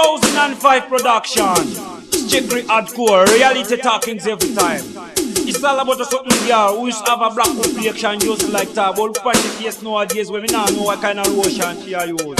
2005 production. Strictly hardcore, reality talkings every time. It's all about a certain girl who used to have a black complexion just like that. But look at the face nowadays when we now know what kind of lotion she a use.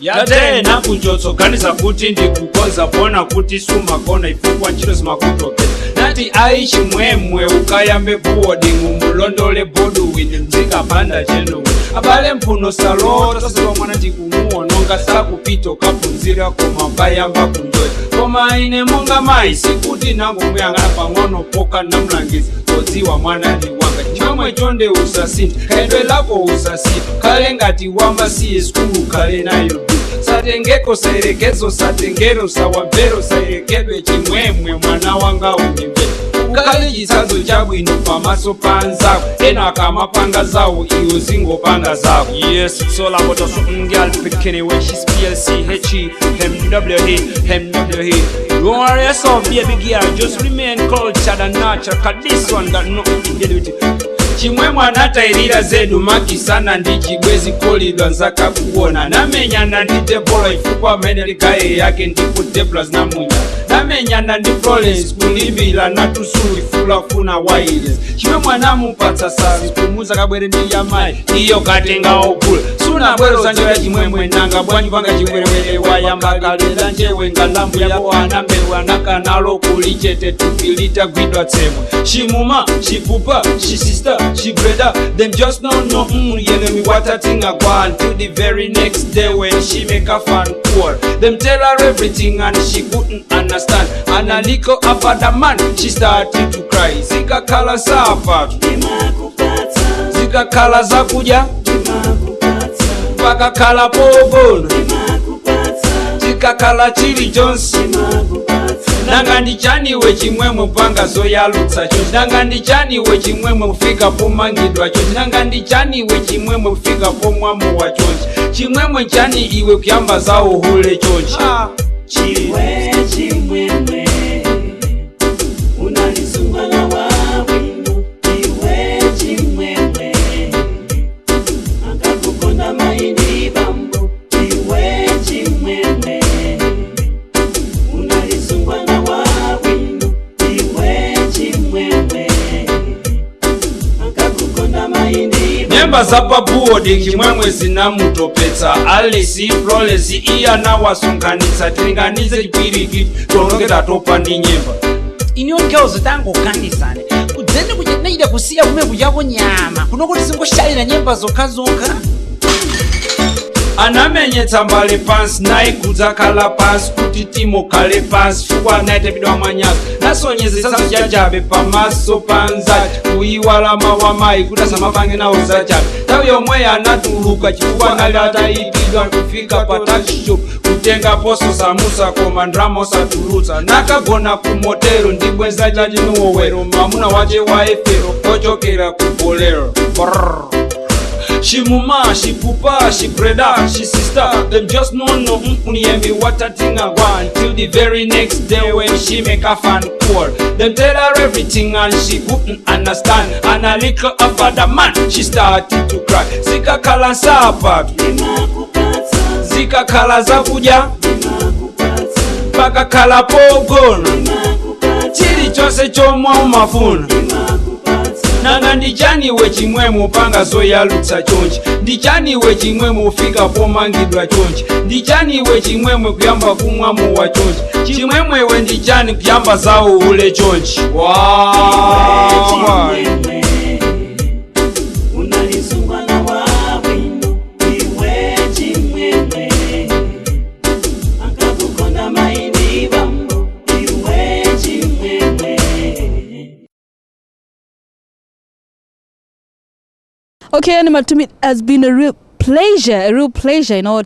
Yatena kuchotsoganiza kuti ndikukonza pona kuti sumakona ifukwa ntchito zimakutokeza nati ayi chimwemwe ukayambe boarding umulondole boduwini mzikapanda chenuwe abale mphuno salota saziwa mwana ndikumuwononga sakupita ukaphunzira koma ukayamba kunjoya koma ine monga mayi sikuti nangomuyang'ana pang'ono poka namlangiza podziwa mwana ndi wanga chomwe chonde usasinthe khalidwe lako usasinthe khale ngati wamasiye skulu khale nayo satengeko sayerekezo satengero sawamvero sayerekedwe chimwemwe mwana wanga undimvere ukhale chitsanzo chabwino pamaso pa anzako ena akamapanga zawo iwe zingopanga zako. Yes, it's all about a certain girl picking it when she spell CHEMWE MWE. Don't worry yourself, baby girl. Just remain cultured and natural. 'Cause this one got nothing to do with it. Chimwemwe anatayirira zedu makisana ndi chibwezi kolidwa nzakakuona namenyana ndi Debola ifukwa amene ligaye yake ndipo Debla zinamunya namenyana ndi Florence kulimbira natusulu ifulafuna wireless chimwemwe anamupatsa sazi kumuza kabwere ndi yamayi iyo katenga ogula sunabwero zanjoya chimwemwe nanga bwanji panga chiwerewere wayamba kalera njewe ngalambu yako anambewa nakanalo kuli chete tupi litagwidwa tsemwe. She mama, she papa, she sister, she brother. Them just don't know you know me what a thing a go until the very next day when she make a phone call. Them tell her everything and she couldn't understand. And a little after the man, she started to cry. Zikakhala nsapato, zikakhala zakudya, pakakhala pogona, chikakhala chilichonse. Nanga ndichaniwe chimwemwe panga zoyalutsa chonchi? Nanga ndichaniwe chimwemwe kufika pomangidwa chonchi? Nanga ndichaniwe chimwemwe kufika pomwamuwa chonchi? Chimwemwe chani iwe kuyamba za uhule chonchi? Chiwe chimwemwe unalisungwana wawino, iwe chimwemwe akakukonda maindi bambo, iwe chimwemwe unalisungwana wawino, iwe chimwemwe akakukonda maindi. Nyemba za pabuodi chimwemwe zinamutopetsa. Alice, Florence iye anawasonkhanitsa tilinganize chipwirikiti tonongeta topa ndi nyemba. Iniyo girls, tangoganizani kudzene kuja tinachita kusiya kumene kuchako nyama kuno kuti zingoshalira nyemba zokhazokha. Anamenyetsa mbale pansi naigudza khala pansi kuti timokhale pansi chifukwa anayitapidwa manyazi nasonyeza chitsanzo chachabe pamaso pa anzake kuyiwala mawu amayi kuti asamapange nawo zachabe. Nthawi yomweyo anatuluka chifukwa anali atayipidwa kufika pa tuck shop kutenga poso samusa koma ndrama osatulutsa nakagona ku motero ndi bwenza chachinuwowero mamuna wache wa efero kochokera ku bolero. Brrr. She mama, she papa, she brother, she sister. Them just no know me what a thing a go until the very next day when she make a phone call. Them tell her everything and she couldn't understand. And a little after the man, she started to cry. Zikakhala nsapato, zikakhala zakudya, pakakhala pogona, chilichonse chomwe umafuna. Nanga ndichaniwe chimwemwe panga zoyalutsa chonchi? Ndichaniwe chimwemwe ufika pomangidwa chonchi? Ndichaniwe chimwemwe kuyamba kumwamuwa chonchi? Chimwemwewe ndichani kuyamba zawo ule chonchi? Wa Unalisungwana wawino, iwe chimwemwe akakukonda maindi bambo, iwe chimwemwe. Okay, Animatumi, it has been a real pleasure, talking.